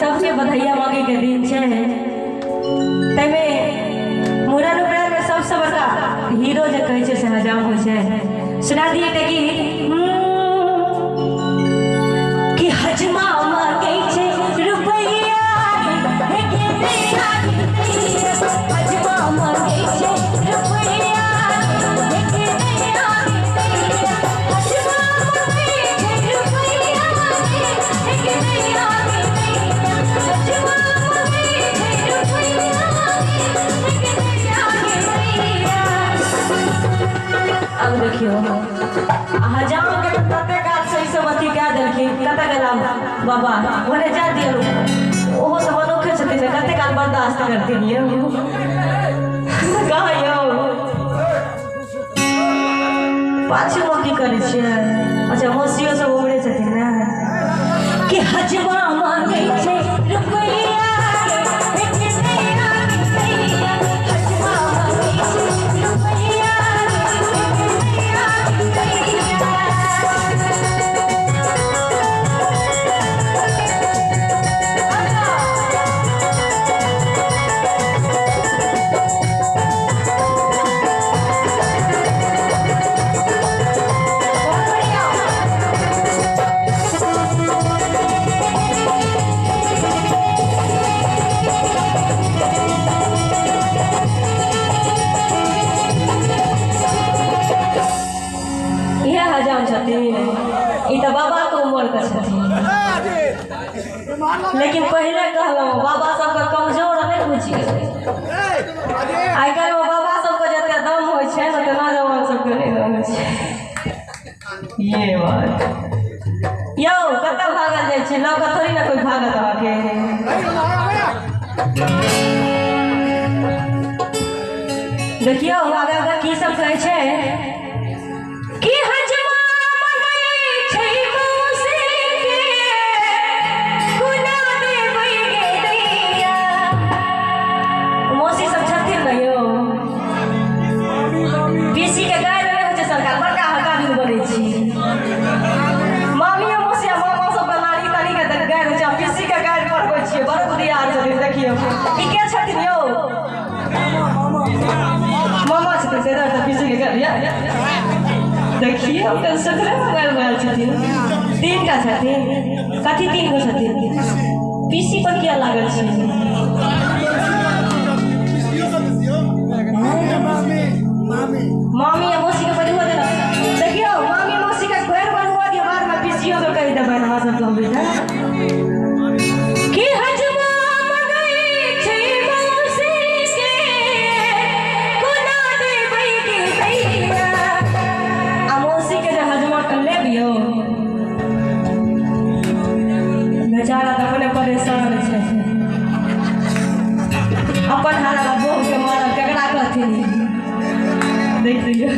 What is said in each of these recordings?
सबके बधैया मांगे के दिन छै। ताहिमे मुड़न उपनयन में सबसे बड़का हीरो जे कहै छै से हजाम होइ छै। सुना दिए एकटा गीत कि हजमा मांगे छै रुपैया गे, हे गे दैया गे दैया। हजमा मांगे छै रुपैया गे, हे गे दैया गे दैया। हजमा मांगे छै रुपैया गे, हे गे दैया गे दैया। हजमा मांगे छै रुपैया गे, हे गे दैया गे दैया। अब देखियौ, हजाम के तऽ तते काल से ई सब अथी कए देलखिन। कतऽ गेला बाबा? ओने जा दियौ, ओहो तऽ मनुखे छथिन ने, कते काल बर्दाश्त करथिन यौ? कहाँ यौ, पाछूमे की करै छियै? अच्छा, मौसियो सब उमरे छथिन ने। कि हजमा मांगे छै रुपैया गे, हे गे दैया गे दैया। हजमा मांगे छै रुपैया गे, हे गे दैया गे दैया। बहुत बढ़िया। इएह हजाम छथिन। ई तऽ बाबाके उमरके छथिन, लेकिन पहिले कहलहुँ, बाबा सबके कमजोर नहि बुझियौ। आइ काल्हिमे बाबा सबके जते दम होइ छै ने, ओते नौजवान सबके नहि दम होइ छै। ये बात यौ, कतऽ भागल जाइ छै? लऽ कऽ थोड़ी ने कोइ भागत अहाँके। देखियौ, आगाँ आगाँ की सब कहै छै कि हजमा मंगै छै मौसी के, कोना देबै गे दैया। मौसी सब छथिन ने यौ? पीसी के गारि नहि होइ छै सरकार, बड़का हकाबिल बनै छी। मामी, मौसी आ मामा सबके नानी तानी के तऽ गारि होइ छै, आ पीसी के गारि पढ़बै छियै। बड़ बुधियार छथिन। देखियौ, ई के छथिन यौ? मामा छथिन से तऽ पीसी के गारि। देखियौ तऽ, सगरे मोबाइल मोबाइल छथिन। तीन टा छथिन। कथी तीन गो छथिन? पीसी पर किया लागल छी? मामी आ मौसी के पहिले देना। देखियौ, मामी मौसी के घर बनबऽ दियौ, बादमे पीसियो के कहि देबै अहाँ सब कहबै तऽ कि हजमा मंगै छै मौसी के, कोना देबै गे दैया। आ मौसी के जे हजमा के लेबियौ, बेचारा तऽ अपने परेशान छै। अपन हारा बहु के मारल केकरा कहथिन? देख लियौ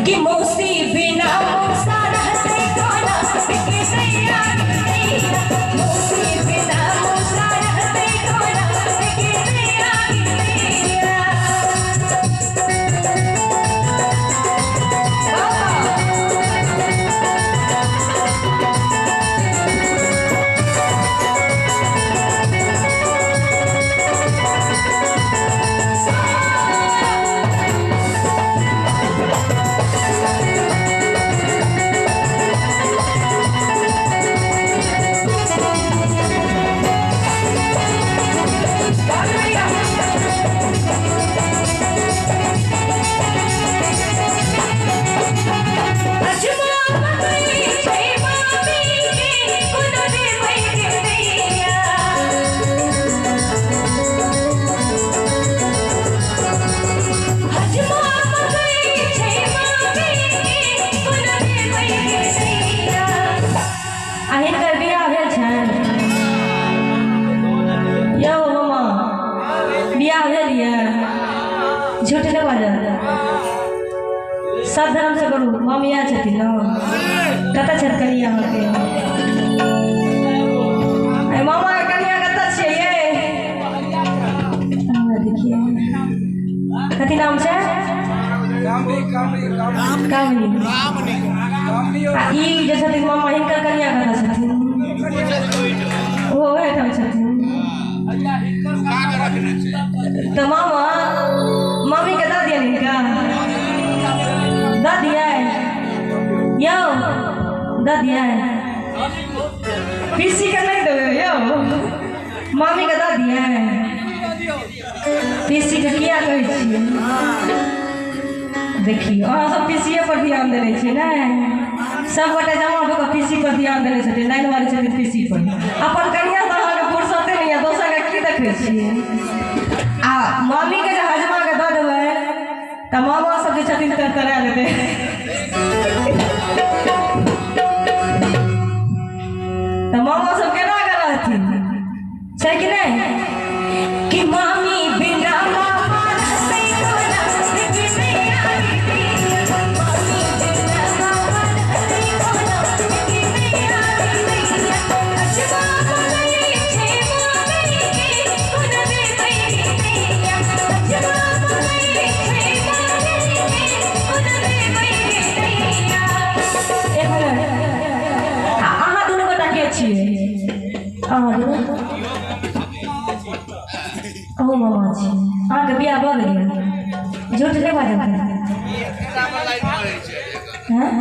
कि मौसी बिना मौसा रहतै कोना गे दैया गे दैया। मौसी बिना मौसा रहतै कोना गे दैया गे दैया। बहुत बढ़िया। हजमा मंगै छै मामी के, कोना देबै गे दैया। हजमा मंगै छै मामी के, कोना देबै गे दैया। आ हिनकर बियाह भेल छनि यौ मामा? बियाह भेल यऽ? झूठ नहि बाजल, सब धर्म से करू। मामी आयल छथिन ने? कतऽ छथि कनिया अहाँके? ए मामा के कनिया कतऽ छियै ये? हाँ, देखिए, कथी नाम छै? कामनी। आ ई जे छथिन मामा, हिनकर कनिया कतऽ छथिन? मामी के दऽ दियै? पीसी के किया कहै छियै? देखियौ, अहाँ सब पीसीए पर ध्यान देने छियै ने? सब गोटे जमा भऽ कऽ पीसी पर ध्यान देने छथिन, लाइन मारै छथिन पीसी पर। अपन कनिया तऽ अहाँके फुर्सते नहि यऽ, दोसरके की देखै छियै? आ मामीके जे हजमाके दऽ देबै तऽ मामा सब जे छथिन तरतरा लेतै। तऽ मामा सब केना के रहथिन, छै कि नहि? कि मामी बिना मामा रहतै कोना, कि नैया गे, मामी बिना मामा रहतै कोना, कि नैया गे। हजमा मङ्गै छै मामी के, कोना देबै गे नैया? हजमा मङ्गै छै मामी के, कोना देबै गे नैया? एक मिनट, आ अहाँ दुनू गोटा के छियै? अहाँ दुनू अहूँ मामा छी? अहाँके बियाह भऽ गेल? झूठ नहि बाजब। हैं?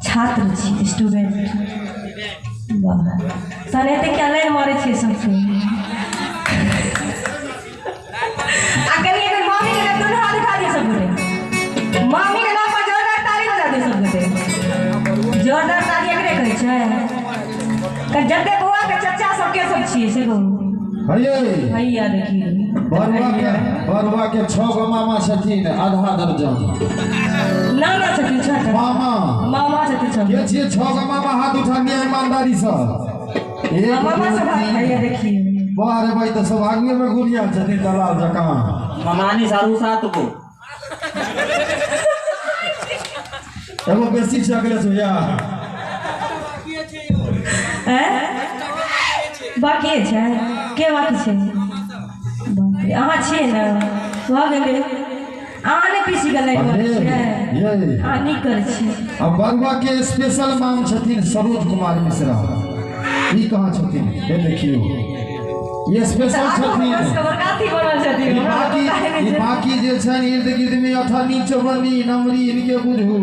छात्र छी, स्टूडेंट। वाह, तहन एते किया लाइन मारै छियै सबके? आ कनि एक बेर मामी के दुनू हाथ उठा दियौ सब गोटे। मामी के नाम पर जोरदार ताली बजा दियौ सब गोटे। जोरदार ताली एकरे कहै छै। जते बौआ के चचा सबके सब छियै से कहू। हये। भैया, देखियौ। बरुआ के 6 गो मामा छथिन, आधा दर्जन। नाना छथिन छठा। मामा। मामा छथिन छह। के छियै 6 गो मामा? हाथ उठा लिअ ईमानदारी से। एक, मामा दू, सब हाथ तीन। भैया, देखियौ। वाह रे भाई, तऽ सौभाग्य में गुड़िया छथिन दलाल जकाँ। ममानी सारू सात गो। एगो बेसी छै अखिलेश भैया। हैं? बाकी छै? के बाकी छै? बाप रे, अहाँ छियै ने? भऽ गेलै। अहाँ नहि पीसी के लाइन मारै छियै? ये। अहाँ नीक करै छियै। आ बरुआ के स्पेशल माम छथिन सरोज कुमार मिश्रा। ई कहाँ छथिन? हे देखियौ, ई स्पेशल छथिन। बरकाती बनल छथिन। ई हमरा बाकी पता नहि ई छै। बाकी जे छनि इर्द गिर्द में अठन्नी चौवन्नी नमरी, इनके बुझू।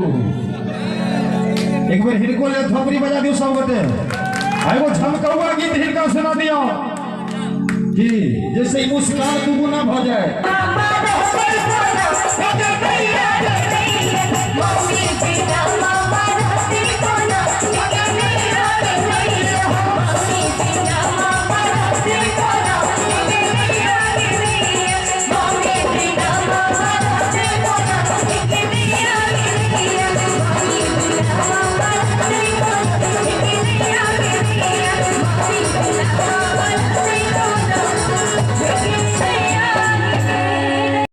एक बेर हिनको लेल थोपड़ी बजा दियौ सब गोटे आ एगो झमकौआ गीत हिनका सुना दियौ कि जैसे ई मुस्कान दुगुना भऽ जाए। मामा रहतै कोना, हे गे दैया गे दैया, मम्मी बिना